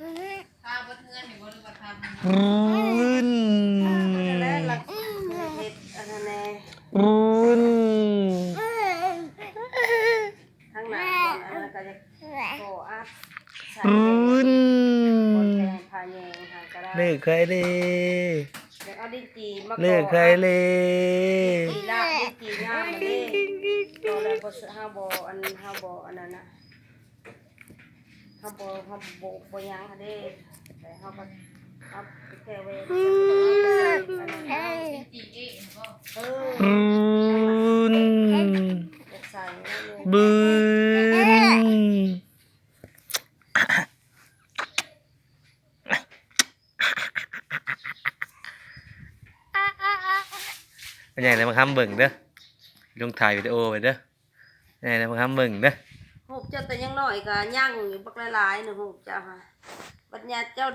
ທາເບິດເຮືອນນີ້ບໍ່ ຫຼືວ່າທາເບິດ ບຶນ ແລ້ວລະເຮັດອັນນັ້ນແດ່ ບຶນ ທາງໜ້າ ອັນນັ້ນກໍຈະ ກໍອັດ ບຶນ ບໍ່ແພງ ພາແຍງຫາກໍໄດ້ ເລີກໃຄເດ້ ຢາກເອົາດິນຈີມາ ເລີກໃຄເດ້ ດີລະ ດິນຈີງາມເດ້ ກໍແລ້ວບໍ່ ເຮົາບໍ່ອັນ ເຮົາບໍ່ອັນນັ້ນນະ ເຮົາບໍ່ ເຮົາບໍ່ ບໍ່ຫຍັງຫັ້ນເດ້ ແຕ່ເຮົາກໍເອົາແຄ່ແວ່ ເອີ ບຶນ ຢາກໃສ່ນັ້ນເດ້ ບຶນ ໃຫຍ່ແລ້ວມາຄຳເບິ່ງເດີ ລົງຖ່າຍວິດີໂອໄວ້ເດີ ໃຫຍ່ແລ້ວມາຄຳເບິ່ງເດີ ຮູບເຈົ້າແຕ່ຍັງນ້ອຍກໍຍັງຢູ່ບັກຫຼາຍໆ ນະ ຮູບເຈົ້າຫາ ບັດຍາມເຈົ້າ